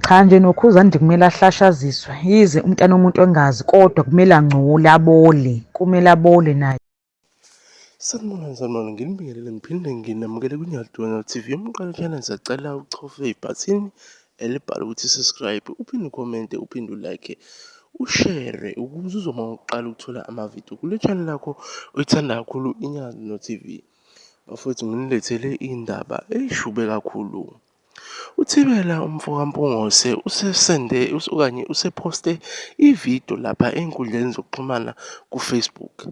Cha nje noKhuzani nje kumele ahlashaziswe yize umntana womuntu engazi kodwa kumele angcole abole, kumele abole naye. Sanibonani, sanibonani, nginibingelele ngiphinde nginamukele kwiNyadwana TV. Umqalo channel siyacela uchofe ibhathini elibhalwe ukuthi subscribe, uphinde ukhomente, uphinde ulike, ushare ukuze uzoba ngokuqala ukuthola amavidiyo kule channel yakho oyithanda kakhulu iNyadwana TV. Bafowethu nginilethele indaba eshube kakhulu. UThibela umfokaMpungose usesende okanye usephoste ividiyo lapha ey'nkundleni zokuxhumana ku-Facebook.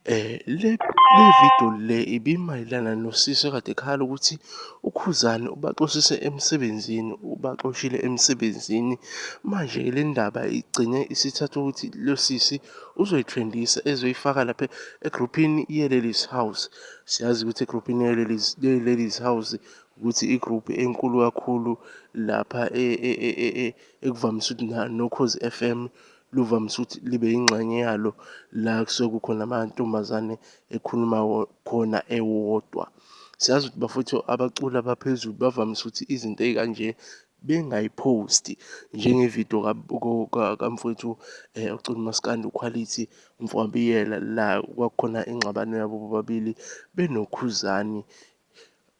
Le le vidiyo le ibimayelana nosisi okade ekhala ukuthi uKhuzani ubaxoshise emsebenzini, ubaxoshile emsebenzini. Manje-ke le ndaba igcine isithatha ukuthi lo sisi uzoyithrendisa ezoyifaka lapha egruphini ye-Ladies House. Siyazi ukuthi egruphini ye-Ladies ye-Ladies House ukuthi i-group enkulu kakhulu lapha ekuvamise ukuthi noKhozi F_M luvamise ukuthi libe yingxenye yalo la kusuke kukhona amantombazane ekhuluma khona ewodwa. Siyazi ukuthi bafowethu abaculi abaphezulu bavamise ukuthi izinto ey'kanje bengayiphosti njengevidiyo kamfowethu ocula umaskandi uQuality umfokaBiyela la kwakukhona ingxabano yabo bobabili benoKhuzani.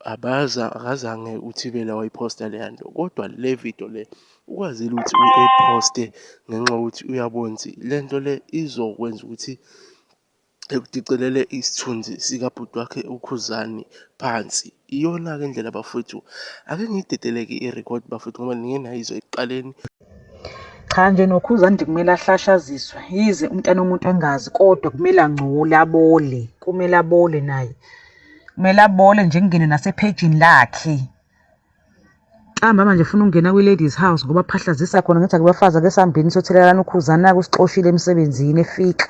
Akazange uThibela wayiphosta leya nto, kodwa le video le ukwazile ukuthi eyiphoste ngenxa yokuthi uyabona ukuthi le nto le izokwenza ukuthi ekudicilele isithunzi sikabhuti wakhe uKhuzani phansi. Iyona-ke indlela bafowethu, ake ngiyidedeleke i-record bafowethu ngoba nike nayizwa ekuqaleni. Cha nje noKhuzani nje kumele ahlashaziswe yize umntana womuntu engazi kodwa kumele angcole abole, kumele abole naye. Kumele abole nje kungene nasephejini lakhe. Ntambama nje funa ukungena kwi-ladies house ngoba phahlazisa khona ngithi akubafazi ake sihambeni siyothelelana uKhuzani naku usixoshile emsebenzini efika.